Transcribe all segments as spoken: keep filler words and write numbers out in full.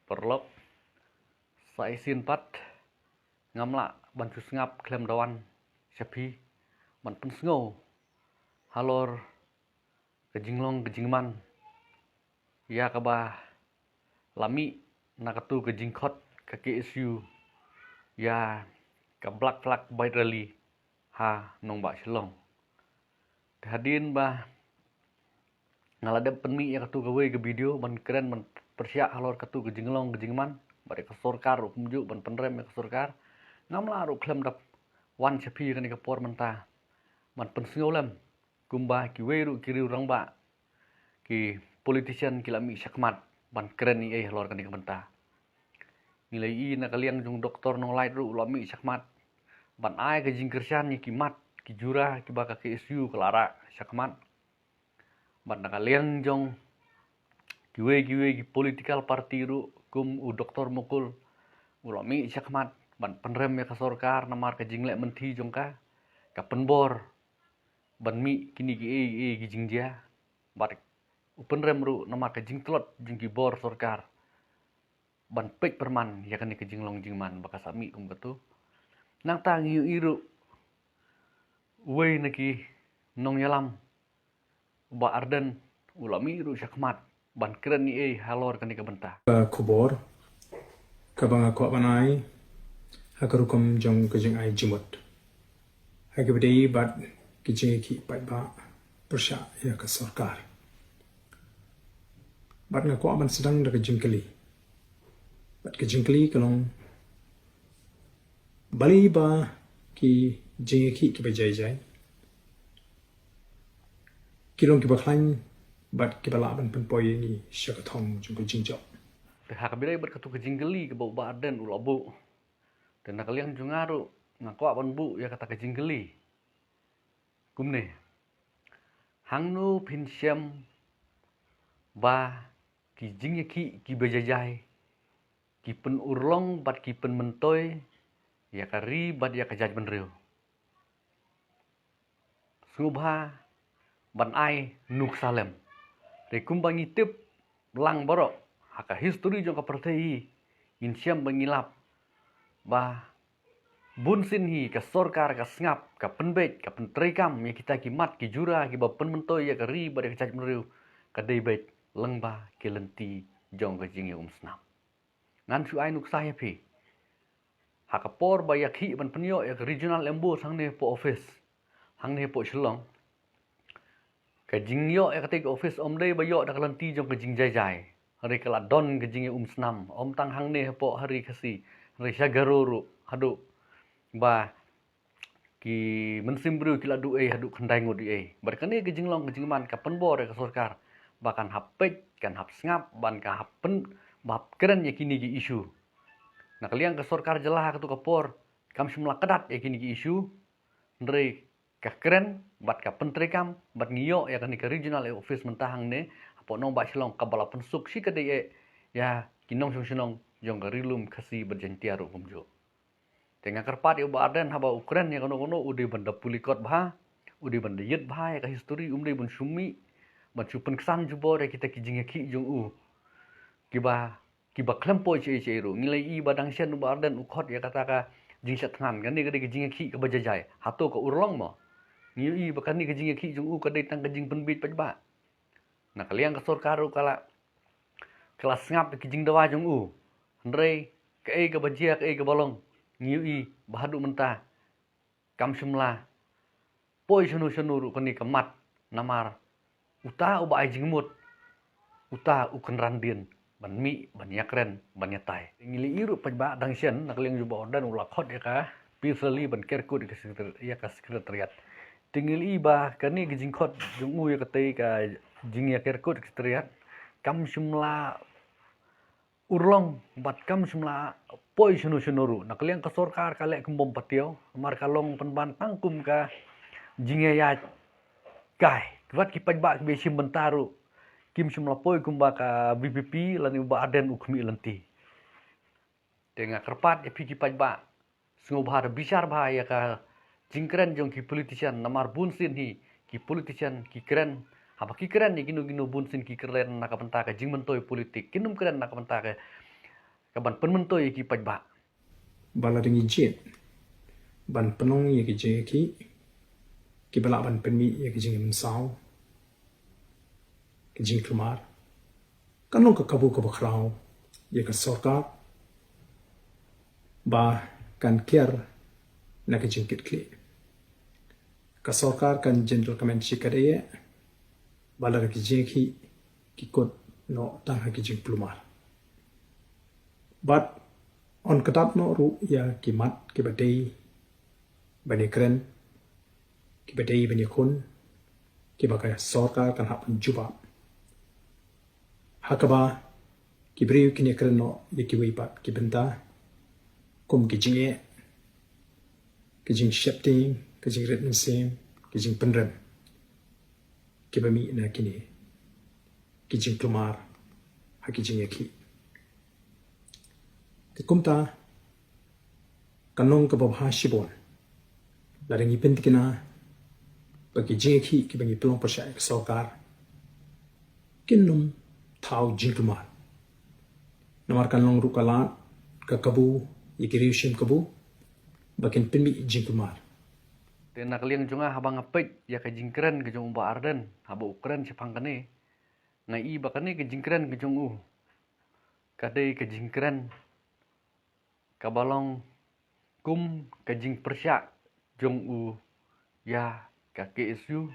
Paralok, sa shisien pat ngam lah ban shu sngap khlem da wan sha phi ban pynsngew halor ka jinglong ka jingman ïa kaba la mih na katu ka jingkhot ka K S U ïa ka Black Flag Bike Rally ha nongbah Shillong. Te hadien ba nga la dep pynmih ïa katu kawei ka video ban kren ban pyrshah halor katu ka jinglong ka jingman bad ïa ka sorkar ruh kumjuh ban pynrem ïa ka sorkar, ngam lah ruh khlem da wan sha phi kane ka por mynta ban pynsngew lem kumba kiwei ruh ki riew rangbah, ki politician ki la mih shakhmat ban kren ïa halor kane ka bynta. Ngi la ïohi na ka liang jong Doktor Nonglait ruh u la mih shakhmat ban ai ka jingkyrshan ïa ki mat ki jura kiba ka K S U ka la rah shakhmat. Bad na ka liang jong kiwei kiwei ki political party ruh kum u Doktor Mukul u la mih shakhmat ban pynrem ïa ka sorkar namar ka jingleh mynthi jong ka, ka pynbor ban mih kine kiei kiei ki jingjia. Bad u pynrem ruh namar ka jingtlot jong ki bor sorkar ban peit pyrman ïa kane ka jinglong jingman ba ka sa mih kum katu. Nangta ngi ïohi ruh uwei na ki nongïalam, u Bah Ardent, u la mih ruh shakhmat ban kren ïa halor kane ka bynta. Ka khubor kaba nga kwah ban ai ha ka rukom jong ka jingai jingmut ha kaba ïadei bad ka jingïakhih paidbah pyrshah ïa ka sorkar. Bad nga kwah ban sdang da ka jingkylli. Bad ka jingkylli ka long, balei ba ki jingïakhih kiba jai jai ki long kiba khlaiñ bad kiba lah ban pynpoi ïa ngi sha ka thong jong ka jingjop? Te ha kaba ïadei bad katu ka jingkylli kaba u Bah Ardent u la buh, te na ka liang jong nga ruh nga kwah ban buh ïa kata ka jingkylli kumne: Hangno phin shem ba ki jingïakhih kiba jai jai ki pynurlong bad ki pynmyntoi ïa ka ri bad ïa ka jaitbynriew? Sngewbha ban ai nuksa lem. Te kumba ngi tip lang baroh ha ka history jong ka pyrthei hi, ngin shem ba ngi lap ba bunsien hi ka sorkar ka sngap, ka pynbeit, ka pyntreikam ïa kita ki mat ki jura kiba pynmyntoi ïa ka ri bad ïa ka jaitbynriew, ka dei beit lyngba ki lynti jong ka jingïaumsnam. Ngan shu ai nuksa ïa phi. Ha ka por ba ïakhih ban pynïoh ïa ka regional ambulance hangne hapoh office, hangne hapoh Shillong, ka jingïoh ïa katei ka office ym dei ba ïoh da ka lynti jong ka jingjai jai. Hynrei ka la don ka jingïaumsnam, ym tang hangne hapoh ha ri Khasi, hynrei sha Garo ruh haduh ba ki mynsiem briew ki la duh ei haduh khyndai ngut ei. Bad kane ka jinglong ka jingman ka pynbor ïa ka sorkar ba kan hap peit, kan hap sngap, ban ka hap pyn, ba hap kren ïa kine ki issue. Na ka liang ka sorkar jylla ha katu ka por kam shym la kdat ïa kine ki issue, hynrei ka kren bad ka pyntreikam bad ngi ïoh ïa kane ka regional office mynta hangne hapoh nongbah Shillong kaba la pynsuk shi kadei eh ïa ki nongshong shnong jong ka Ri Lum Khasi bad Jaiñtia ruh kumjuh. Te nga kyrpad ïa u Bah Ardent haba u kren ïa kano kano u dei ban da pule kot bha, u dei ban da ïit bha ïa ka history, um dei ban shu mih ban shu pynksan jubor ïa kita ki jingïakhih jong u kiba, kiba khlem poi shaei shaei ruh. Ngi la ïohi ba dang shen u Bah Ardent u khot ïa kata ka jingshah thngan, kane ka dei ka jingïakhih kaba jai jai. Hato ka urlong mo? Ngi ïohi ba kane ka jingïakhih jong u ka dei tang ka jingpynbiej paidbah. Na ka liang ka sorkar ruh ka la, ka la sngap ïa ki jingdawa jong u. Hynrei kaei kaba jia, kaei kaba long, ngi ïohi ba haduh mynta kam shym la poi shano shano ruh kane ka mat, namar uta uba ai jingmut, uta u kynran dien ban mih ban ïakren ban ïatai. Ngi la ïohi ruh paidbah dang shen na ka liang jong u Bah Ardent u la khot ïa ka peace rally ban ker kut ïa ka secretary, ïa ka secretariat. Te ngi la ïohi ba kane ka jingkhot jong u ïa katei ka jingïaker kut secretariat kam shym la urlong bad kam shym la poi shano shano ruh. Na ka liang ka sorkar ka leh kum bym patiaw, namar ka long pynban tang kum ka jingïaïaid kai. Wat ki paidbah kiba shim bynta ruh kim shym la poi kumba ka VPP lane u Bah Ardent u khmih lynti. Te nga kyrpad ïa phi ki paidbah, sngewbha da bishar bha ïa ka jingkren jong ki politician, namar bunsien hi ki politician ki kren, haba ki kren ïa kino kino bunsien ki kren na ka bynta ka jingmyntoi politik, kin ym kren na ka bynta ka ka ban pynmyntoi ïa ki paidbah. Ba la dang jied ban pynlong ïa ki jingïakhih kiba lah ban pynmih ïa ki jingmynsaw, ki jingkulmar, kan long ka kabu kaba khraw ïa ka sorkar ba kan kiar na ka jingkitkhlieh. Ka sorkar kan jin document shi katdei ba lada ki jingïakhih ki kut noh tang ha ki jingkulmar. Bad yn kdap noh ruh ïa ki mat kiba dei ban ïakren, kiba dei ban ïakhun, kiba ka sorkar kan hap ban jubab. Ha kaba ki briew kin ïakren noh ïa kiwei pat ki bynta kum ki jingeh, ki jingsheptieng, ki jingrit mynsiem, ki jingpynrem kiba mih na kine ki jingkulmar ha ki jingïakhih. Te kumta kan long kaba bha shibun lada ngi pyntikna ba ki jingïakhih kiba ngi pynlong pyrshah ïa ka sorkar kin ym thaw jingkulmar. Namar kan long ruh ka lad ka kabu ïa ki riew shim kabu ba kin pynmih jingkulmar. Te na ka liang jong nga, haba nga peit ïa ka jingkren ka jong u Bah Ardent haba u kren shaphang kane, nga i ba kane ka jingkren ka jong u ka dei ka jingkren kaba long kum ka jingpyrshah jong u ïa ka K S U.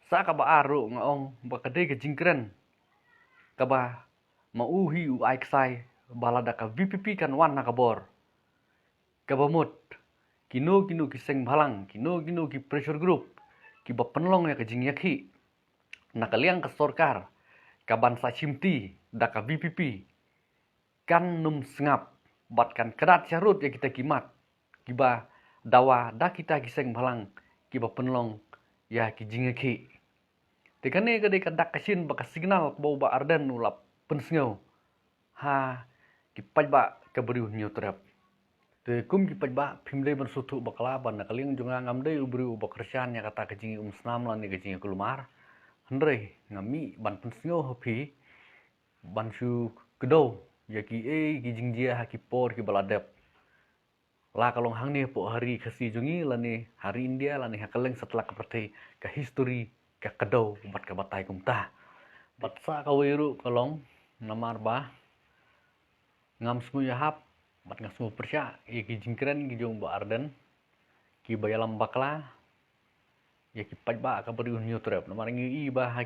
Sa kaba ar ruh nga ong ba ka dei ka jingkren kaba ma u hi u ai ksai ba lada ka V P P kan wan ha ka bor, kaba mut kino kino ki seng bhalang, kino kino ki pressure group kiba pynlong ïa ka jingïakhih na ka liang ka sorkar ka ban sa shimti da ka V P P, kan ym sngap bad kan kdat sharud ïa kita ki mat kiba dawa da kita ki seng bhalang kiba pynlong ïa ki jingïakhih. Te kane ka dei ka dak ka shin bad ka signal kaba u Bah Ardent u la pynsngew ha ki paidbah ka Bri u Hynñiewtrep. Te kum ki paidbah, phim dei ban sngewthuh bakla ba na ka liang jong nga ngam dei u briew uba kyrshan ïa kata ka jingïaumsnam lane ka jingïakulmar. Hynrei nga mih ban pynsngew ha phi ban shu kdew ïa kiei ki jingjia ha ki por kiba la dep. La ka long hangne hapoh ha ri Khasi jong ngi lane ha ri India lane ha kylleng satlak ka pyrthei, ka history ka kdew bad ka batai kumta. Bad sa kawei ruh ka long namar ba ngam sngew ïahap bad nga sngew pyrshah ïa ki jingkren ki jong u Bah Ardent kiba ïalam bakla ïa ki paidbah ka Bri u Hynñiewtrep. Namar ngi i ba ha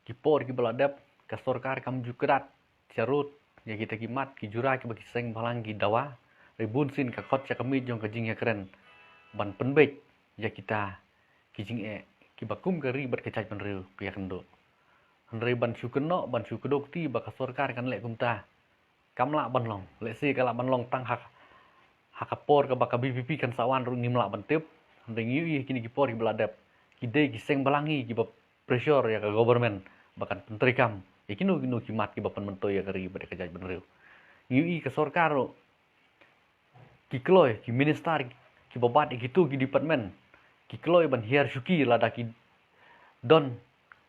ki por kiba la dep ka sorkar kam ju kdat sharud ïa kita ki mat ki jura kiba ki seng bhalang ki dawa. Hynrei bunsien ka khot sha ka miej jong ka jingïakren ban pynbeit ïa kita ki jingeh kiba kum ka ri bad ka jaitbynriew ka ïakynduh. Hynrei ban shu kynnoh, ban shu kdew kti ba ka sorkar kan leh kumta, kam lah ban long. Lehse ka lah ban long tang ha, ha ka por kaba ka V P P kan sa wan ruh ngim lah ban tip. Hynrei ngi ïohi kine ki por kiba la dep ki dei ki seng bhalang hi kiba pressure ïa ka government ba kan pyntreikam ïa kino kino ki mat kiba pynmyntoi ïa ka ri bad ïa ka jaitbynriew. Ngi ïohi ka sorkar ruh ki kloi, ki minister kiba bat ïa kito ki department ki kloi ban hiar shuki lada ki don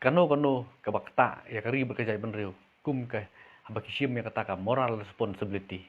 kano kano kaba ktah ïa ka ri bad ka jaitbynriew, kum ka haba ki shim ïa kata ka moral responsibility.